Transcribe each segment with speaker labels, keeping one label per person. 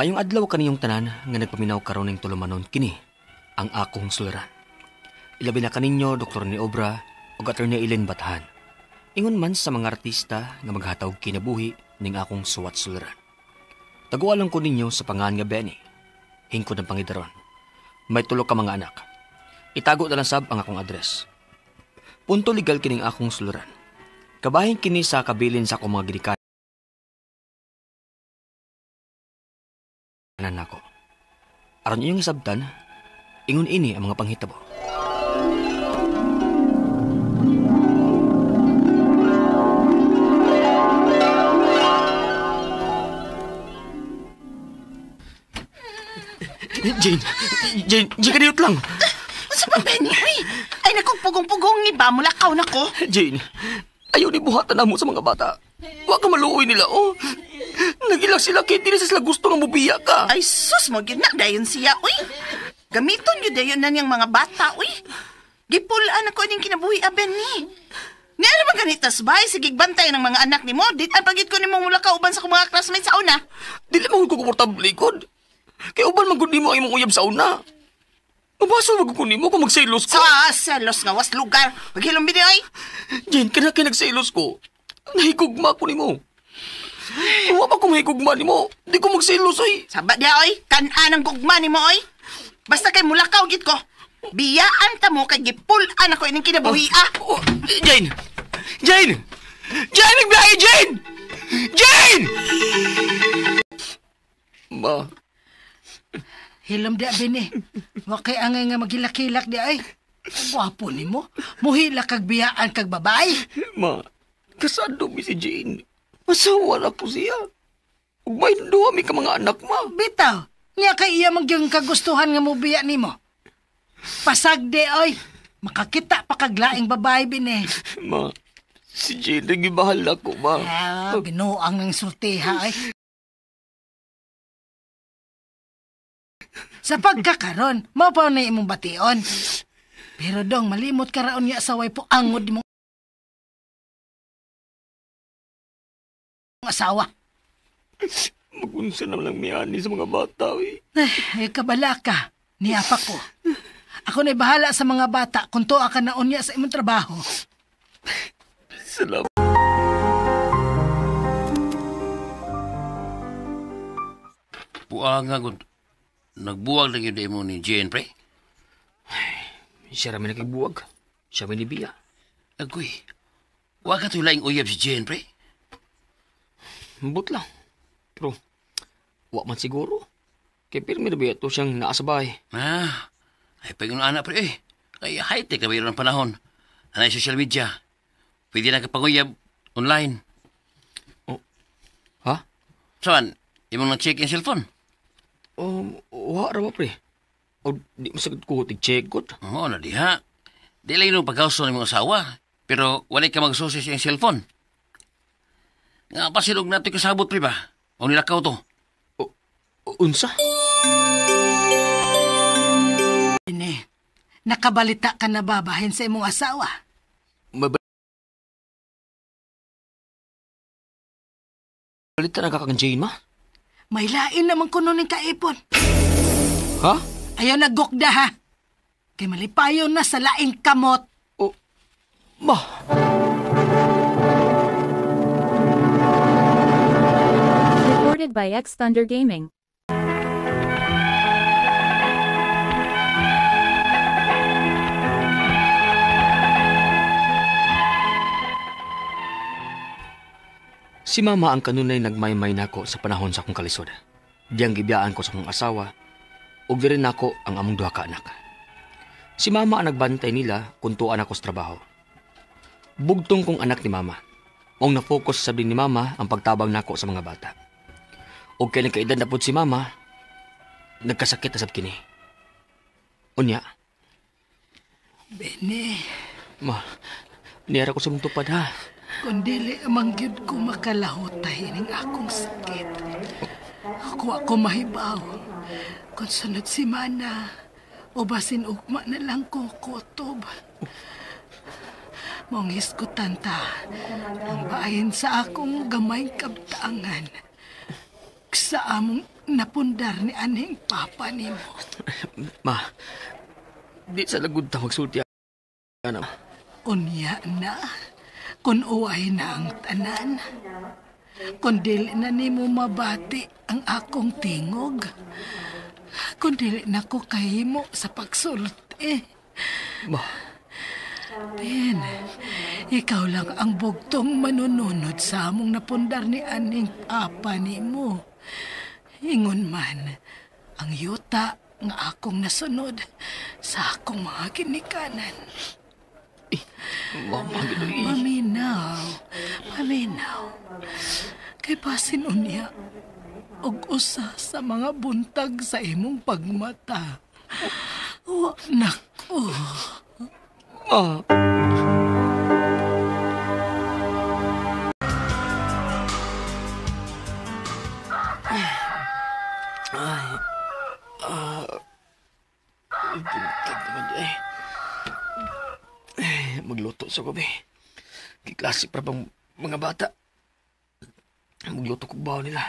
Speaker 1: Mayong adlaw kaniyong tanan nga nagpaminaw karon ning tulumanon kini ang akong suliran. Ilabi na kaninyo Dr. ni Obra ug Attorney Eileen Batahan. Ingon man sa mga artista nga maghataw kinabuhi ning akong suwat suliran. Tagualan ko ninyo sa pangan nga Benny. Hingkod ang pangidaron. May tulo ka mga anak. Itago na lang sab ang akong address. Punto legal kining akong suliran. Kabahin kini sa kabilin sa akong mga ginikanan nako. Aron inyong isabtan, ingon ini ang mga panghitabo. Jane! Jane! Jane, kaniyot lang!
Speaker 2: Unsa pa, Benny? Uy! Ay, nakong pugong-pugong ni ba? Mulakaw na ko.
Speaker 1: Jane, ayaw ni buhatan na mo sa mga bata. Wa ka maluoy nila, oh. Nagilak sila kay di na sila gusto nga mubiya ka.
Speaker 2: Ay, sus mo, gina dayon siya, uy. Gamiton yun dayon na niyang mga bata, uy. Gipulaan ako ining kinabuhi, ah, Benny. Nga naman ganitas ba? Sige, bantay ng mga anak ni mo. Di, ang pagit ko ni mong mulakaw uban sa mga classmates sa una.
Speaker 1: Dili mo ko komportable, god. Kaya uban man gud nimo ang imong uyab sa una. Mabasol man gud nimo kung magselos ko.
Speaker 2: Sa selos nga was lugar. Paghilom bini ay.
Speaker 1: Jane, kana kay nagselos ko. Nahigugma ko nimo. Kung wa pa ko mahigugma nimo, di ko magselos oy.
Speaker 2: Saba diha oy, kan-an ang gugma nimo oy. Basta kay mulakaw gid ko. Biyaan ta mo kay gipul-an ako ining kinabuhi ah.
Speaker 1: Oh, Jane! Jane! Jane, nagbiyahe, Jane! Jane! Ma.
Speaker 3: Hilom di, Bini. Wa kay angay nga maghilak-hilak di ay. Gwapo nimo. Muhilak kag biyaan kag babae.
Speaker 1: Ma, kasado mi si Jane. Masawa na ko siya. Ug may duha mi ka mga anak, ma.
Speaker 3: Bitaw, niya kay iya magyang kagustuhan nga mubiya nimo. Pasag di, oy. Makakita pa kag laing babae, Bini.
Speaker 1: Ma, si Jane nagibahal ako, ma.
Speaker 3: Ah, binuang ng sultiha, ay. Sa pagkakaron, mao pa na imong bation. Pero dong, malimot ka raon niya sa way po angod imong asawa.
Speaker 1: Magunsa naman lang miyani sa mga bata, eh.
Speaker 3: Ay, kabala ka. Niya pa ko. Ako na'y bahala sa mga bata kung tuwa ka na unya sa imong trabaho.
Speaker 1: Salamat.
Speaker 4: Puang nga, good. Nagbuwag lang yun mo ni Jane, pre.
Speaker 1: Ay, siya rami nagbuwag. Siya may nibiya.
Speaker 4: Agoy, wag ka tulaing uyab si Jane, pre.
Speaker 1: Mbot lang. Pero, wa man siguro. Kaya pirmi na ba ito siyang naasabay?
Speaker 4: Ah, ay pag anak, pre, eh. Ay, high-tech na ba yun ang panahon? Anay social media. Pwede na kapanguyab online.
Speaker 1: Oh. Ha?
Speaker 4: Saan? Imong na-check yung cellphone?
Speaker 1: Wa ra ba, pre? O, di masagad ko, tig-check ko.
Speaker 4: Oo, na diha. Di lang yung pagkauso ng mga asawa. Pero wala ka magsusi sa iyong cellphone. Nga pasilog na ito'y kasabot, pre ba? O nilakaw to.
Speaker 1: O, unsa?
Speaker 3: Ini, nakabalita ka na ba bahin sa imong asawa?
Speaker 1: Balita na ka kang Jane, ma?
Speaker 3: May lain naman kuno ning kaipon.
Speaker 1: Ha?
Speaker 3: Ayaw nagukda, ha? Kay malipayon na sa laing kamot.
Speaker 1: Oh, ma!
Speaker 5: Recorded by X Thunder Gaming.
Speaker 1: Si mama ang kanunay nagmaymay nako sa panahon sa akong kalisod. Diyang gibiyaan ko sa akong asawa, ug diri nako ang among duha ka anak. Si mama ang nagbantay nila kung tuan ako sa trabaho. Bugtong kong anak ni mama. Ong na-focus sa din ni mama ang pagtabang nako sa mga bata. Ug kay nagkaedad na pud si mama, nagkasakit na sab kini. Unya.
Speaker 3: Bene.
Speaker 1: Ma, niyara ko sa mong tupad ha.
Speaker 3: Kung dili man gyud ko makalahutay ining akong sakit. Ako ako mahibaw. Kung sunod simana, o basin ugma na lang ko kutob. Maong hisgutan ta ang bahin sa akong gamay kabtaangan. sa among napundar ni anhing papa nimo.
Speaker 1: Ma, di sa lagod ta magsulti ana.
Speaker 3: Unya na, kun uway na ang tanan. Kun dili na nimo mabati ang akong tingog. Kun dili na ko kahimo sa pagsulti.
Speaker 1: Ma.
Speaker 3: Ben, ikaw lang ang bugtong manununod sa among napundar ni aning papa nimo. Ingon man, ang yuta nga akong nasunod sa akong mga ginikanan.
Speaker 1: Eh, mama,
Speaker 3: paminaw, paminaw. Kay basin unya, og usa sa mga buntag sa imong pagmata. Wa nako.
Speaker 1: Ma. Ay, buntag naman eh. Magluto sa gabi. Kiklase pa bang mga bata. Magluto kog baon nila.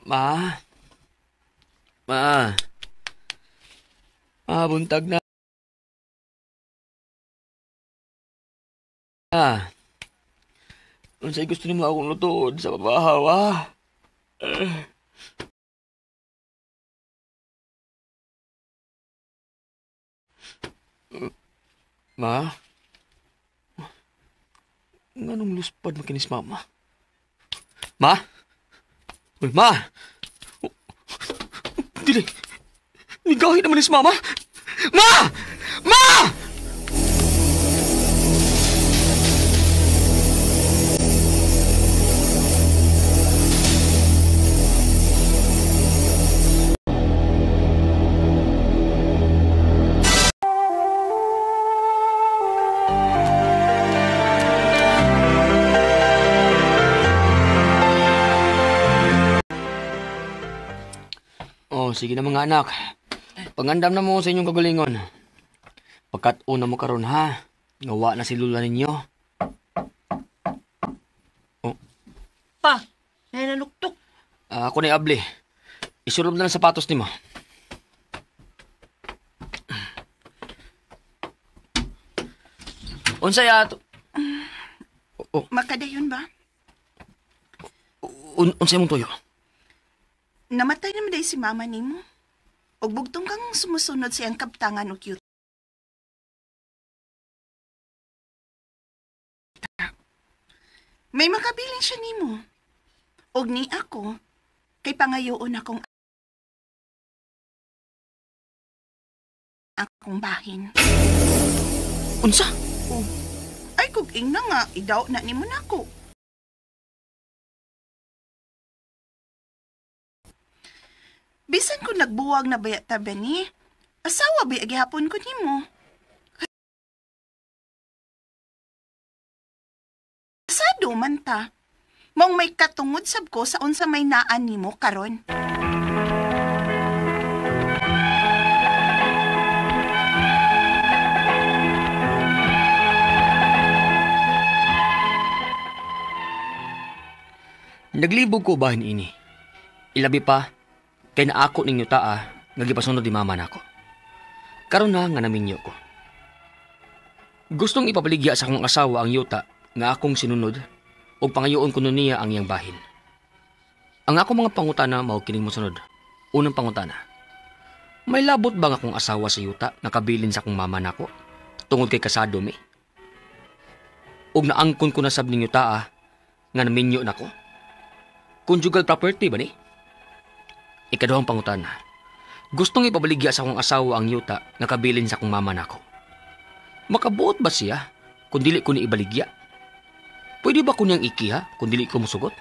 Speaker 1: Ma. Ma. Ma, buntag na. Ah. Unsay gusto nimo akong lutoon sa babahaw, ah? Ma? Nganong luspad makinis mama? Ma? Uy, ma! Dili! Nigahi naman is mama! Ma! Ma! Oh, sige na mga anak. Pangandam na mo sa inyong kagalingon. Pagkat una mo karon ha, ngawa na si lula ninyo. Oh.
Speaker 6: Pa, nananuktok.
Speaker 1: Ako na abli. Isulob na lang sapatos nimo. Unsay ato? Oh.
Speaker 2: Makadayon ba?
Speaker 1: Unsay mong tuyo?
Speaker 2: Namatay naman dahil si mama nimo. Og bugtong kang sumusunod siyang kaptangan o cute. May makabilin siya nimo. Og ni ako, kay pangayoon akong bahin.
Speaker 1: Unsa?
Speaker 2: Oh. Ay, kung ingna nga, idaw na nimo nako. Bisan kung nagbuwag na baya ta, Benny, asawa ba gihapon ko nimo? Kasado man ta. Maong may katungod sab ko sa unsa may naan nimo karon.
Speaker 1: Naglibog ko bahin ini. Ilabi pa, kay naako ninyo taa, nga gipasunod ni mama nako. Karon na nga naminyo ko. Gustong ipabaligya sa akong asawa ang yuta nga akong sinunod ug pangayoon kuno niya ang iyang bahin. Ang akong mga pangutana mao kining mosunod. Unang pangutana. May labot ba nga akong asawa sa yuta nga kabilin sa akong mama nako tungod kay kasado mi? Ug naangkon ko na sab ninyo taa nga naminyo nako. Conjugal property ba ni? Ikaduhang pangutana. Gustong ipabaligya sa akong asawa ang yuta nga kabilin sa akong mama nako. Makabuot ba siya kung dili ko ni ibaligya? Pwede ba ko niyang ikiha kung dili ko musugot?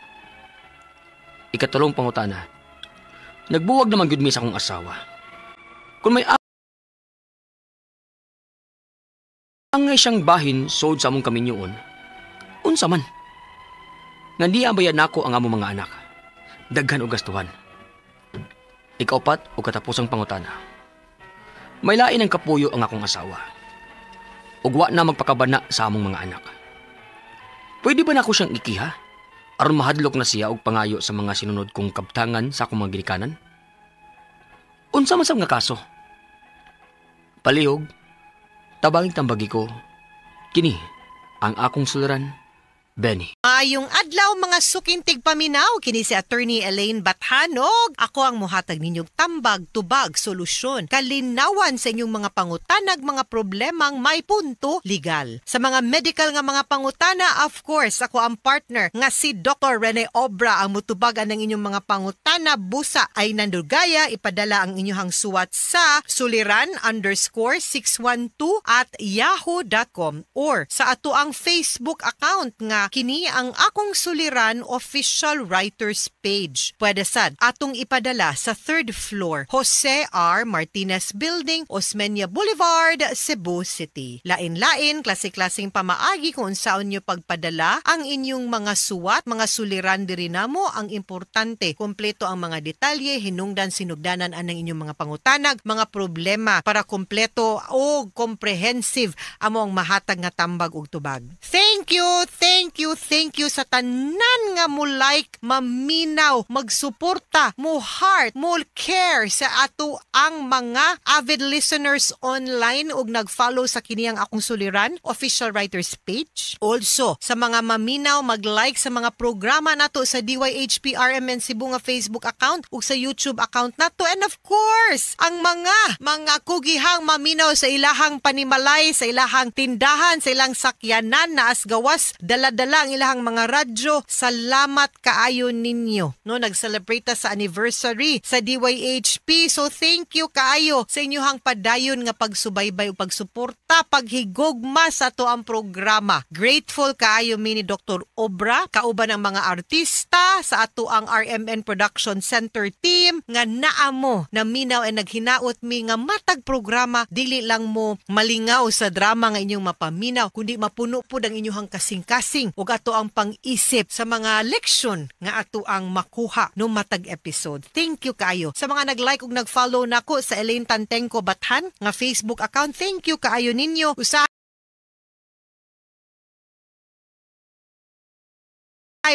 Speaker 1: Ikatulong pangutana. Nagbuwag naman gyud mi sa akong asawa. Kung may angay siyang bahin sood sa among kaminyoon, unsa man? Nga di abayan nako ang among mga anak. Daghan og gastuhan. Ikaupat o katapusang pangutana. May lain ang kapuyo ang akong asawa. Ug wa na magpakabana sa among mga anak. Pwede ba nako siyang ikiha? Aron mahadlok na siya og pangayo sa mga sinunod kong kabtangan sa akong mga ginikanan? Unsa man sab nga kaso? Palihog, tabanging tambagi ko, kini ang akong suliran, Benny.
Speaker 7: Maayong adlaw mga suking tigpaminaw, kini si Attorney Elaine Bathanog. Ako ang muhatag ninyong tambag, tubag, solusyon, kalinawan sa inyong mga pangutanag, mga problemang may punto legal. Sa mga medical nga mga pangutana, of course, ako ang partner nga si Dr. Rene Obra ang mutubag ang inyong mga pangutana. Busa ay nandugaya, ipadala ang inyong suwat sa suliran_612@yahoo.com or sa ato ang Facebook account nga kini ang Akong Suliran Official Writers Page. Pwede sad atong ipadala sa 3rd floor, Jose R. Martinez Building, Osmeña Boulevard, Cebu City. Lain-lain, klase-klaseng pamaagi kung unsaon nyo pagpadala ang inyong mga suwat, mga suliran diri namo. Ang importante, kumpleto ang mga detalye, hinungdan sinugdanan anang inyong mga pangutanag, mga problema para kumpleto o comprehensive amo ang mahatag nga tambag ug tubag. Thank you, thank you, thank you sa tanan nga mo like, maminaw, magsuporta, mo heart, mo care sa ato ang mga avid listeners online ug nag-follow sa kiniyang Akong Suliran Official Writers Page. Also, sa mga maminaw, mag-like sa mga programa nato sa DYHP RMN Cebu nga Facebook account ug sa YouTube account nato. And of course, ang mga kugihang maminaw sa ilahang panimalay, sa ilahang tindahan, sa ilang sakyanan na asgawas, dala-dala ang ilahang mga radyo. Salamat kaayo ninyo. No, nag-celebrate ta sa anniversary sa DYHP. So thank you kaayo sa inyuhang padayon nga pagsubaybay ug pagsuporta, paghigugma sa ato ang programa. Grateful kaayo mi ni Dr. Obra, kauban ang mga artista sa ato ang RMN Production Center team nga naamo na minaw and naghinaot mi nga matag programa dili lang mo malingaw sa drama nga inyong mapaminaw, kundi mapuno pud ang inyong kasing-kasing ug ato ang pang-isip sa mga leksyon nga ato ang makuha no matag episode. Thank you kaayo sa mga nag-like ug nag-follow nako sa Elaine Tantengco Bathan nga Facebook account. Thank you kaayo ninyo. Usahay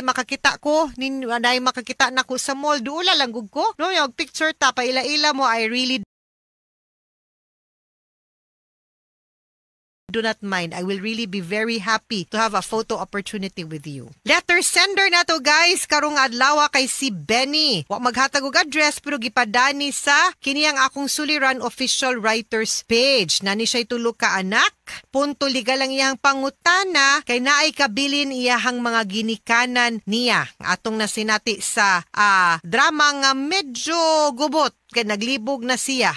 Speaker 7: makakita ko ninyo, anay makakita nako sa mall, duula lang gud ko. No, yung picture ta paila-ila mo, I really do not mind. I will really be very happy to have a photo opportunity with you. Letter sender na to guys, karong adlaw kay si Benny. Wa maghatag og address pero gipadani sa kini ang Akong Suliran Official Writers Page. Nani siya tulo ka anak. Punto legal ang iyang pangutana kay naay kabilin iyahang mga ginikanan niya. Atong nasinati sa drama nga medyo gubot kay naglibog na siya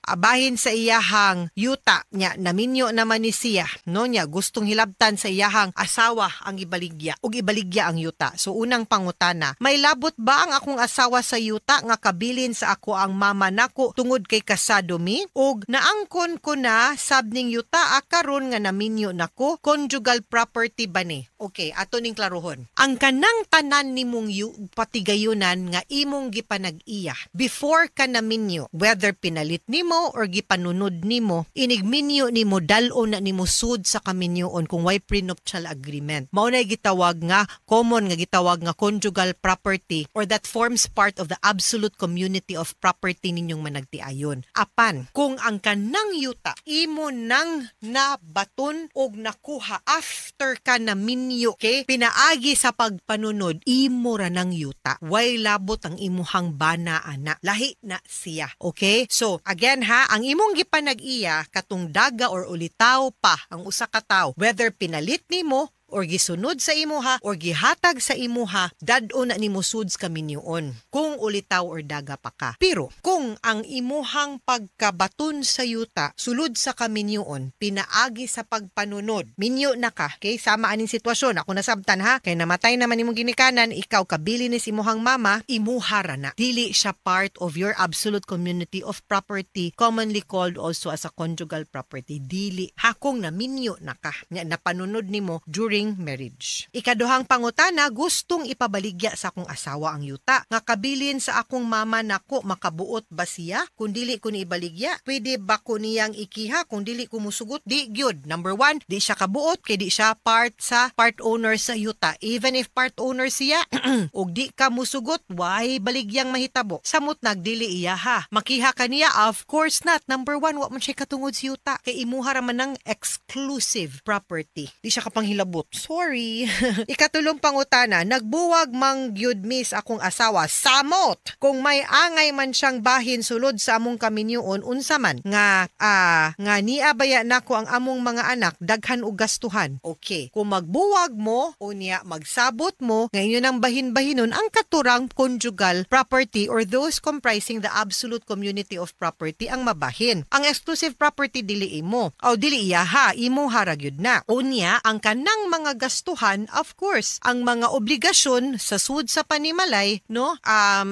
Speaker 7: abahin sa iyahang yuta niya, naminyo naman ni siya, no, niya gustong hilabtan sa iyahang asawa ang ibaligya ug ibaligya ang yuta. So unang pangutana, may labot ba ang akong asawa sa yuta nga kabilin sa ako ang mama nako tungod kay kasado mi? Ug naangkon ko na sab ning yuta karon nga naminyo nako, conjugal property ba ni? Okay, ato ning klarohon. Ang kanang tanan nimong patigayunan nga imong gipanag-iya before ka naminyo, whether pinalit nimo or gipanunod nimo, inigminyo nimo, dal-on na nimo sud sa kaminyoon kung way prenuptial agreement. Mao nay gitawag nga common nga gitawag nga conjugal property or that forms part of the absolute community of property ninyong managtiayon. Apan kung ang kanang yuta imo nang nabaton og nakuha after ka naminyo, okay, pinaagi sa pagpanunod, imo ra nang yuta. Way labot ang imuhang bana ana. Lahi na siya. Okay? So again ha, ang imong gipanag-iya katong daga or ulitaw pa ang usa ka tawo, whether pinalit nimo or gisunod sa imuha or gihatag sa imuha, dad-on na nimo suds kaminyoon kung ulitaw or daga pa ka. Pero kung ang imuhang pagkabaton sa yuta sulod sa kaminyoon pinaagi sa pagpanunod, minyo na ka, okay? Sama aning sitwasyon, ako nasabtan ha, kay namatay naman imong ginikanan, ikaw kabili ni si imuhang mama, imuha ra na. Dili siya part of your absolute community of property, commonly called also as a conjugal property. Dili hakong naminyo na ka, napanunod nimo during during marriage. Ikaduhang pangutana, gustong ipabaligya sa akong asawa ang yuta nga kabilin sa akong mama nako, makabuot ba siya kung dili ko ni ibaligya? Pwede ba ko niyang ikiha kung dili ko musugot? Di gyud. Number one, di siya kabuot kay di siya part owner sa yuta. Even if part owner siya ug di ka musugot, why baligyang mahitabo? Samot nagdili iya ha. Makiha ka niya? Of course not. Number one, wa man siya katungod sa yuta kay imuha ra man ng exclusive property. Di siya kapanghilabot. Sorry. Ikatulong pangutana, nagbuwag mang gyud, miss, akong asawa. Samot! Kung may angay man siyang bahin sulod sa among kaminyoon, unsa man nga niya baya nako ang among mga anak, daghan og gastuhan. Okay. Kung magbuwag mo o niya magsabot mo nga inyo nang bahin-bahinon ang katurang conjugal property or those comprising the absolute community of property ang mabahin. Ang exclusive property dili imo. O dili iya ha, imo hara gyud na. Unya, ang kanang mga gastuhan, of course, ang mga obligasyon sa sud sa panimalay, no?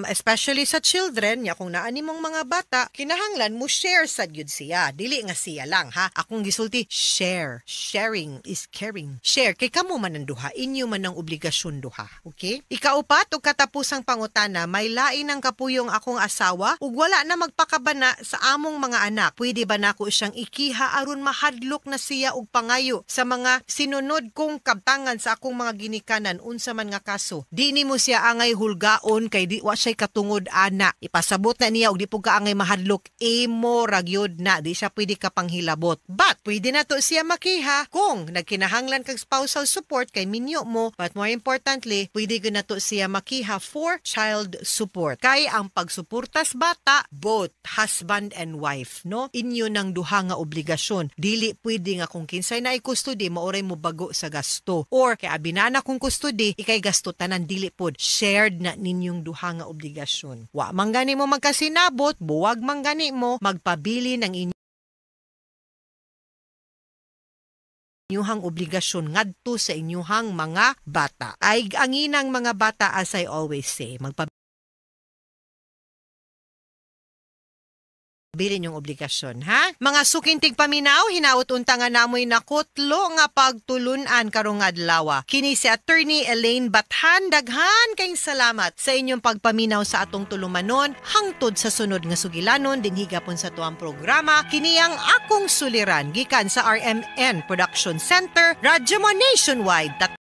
Speaker 7: Especially sa children, nya kung naa nimong mga bata, kinahanglan mo share sad gyud siya. Dili nga siya lang ha. Akong gisulti, share. Sharing is caring. Share kay kamo man ang duha, inyo man ang obligasyon duha. Okay? Ikaupat ug katapusang pangutana, may lain ang kapuyong akong asawa ug wala na magpakabana sa among mga anak. Pwede ba nako siyang ikiha aron mahadlok na siya og pangayo sa mga sinunod kong kabtangan sa akong mga ginikanan, unsa man nga kaso? Di nimo siya angay hulgaon kay di wa siya katungod ana. Ipasabot na niya og di pud ka angay mahadlok, imo ra gyud na, di siya pwede ka panghilabot. But pwede na to siya makiha kung nagkinahanglan kag spousal support kay minyo mo, but more importantly, pwede gyud na to siya makiha for child support. Kay ang pagsuportas bata, both husband and wife, no? Inyo nang duha nga obligasyon. Dili pwede nga kung kinsay na custody maoray mo bago sa gasto or kay abinana kung custody ikay gasto tanan, dili pod. Shared na ninyong duha nga obligasyon. Wa man gani mo magkasinabot, buwag man gani mo, magpabili ng inyuhang obligasyon ngadto sa inyuhang mga bata. Ay ang inang mga bata, as I always say, magpabilin yung obligasyon, ha? Mga suking tigpaminaw, hinaut unta nga namoy nakutlo nga pagtulunan karong adlaw. Kini si Attorney Elaine Bathan, daghan kayong salamat sa inyong pagpaminaw sa atong tulumanon hangtod sa sunod nga sugilanon dinhi gapon sa tuang programa. Kini ang Akong Suliran gikan sa RMN Production Center, Radyo Mo Nationwide.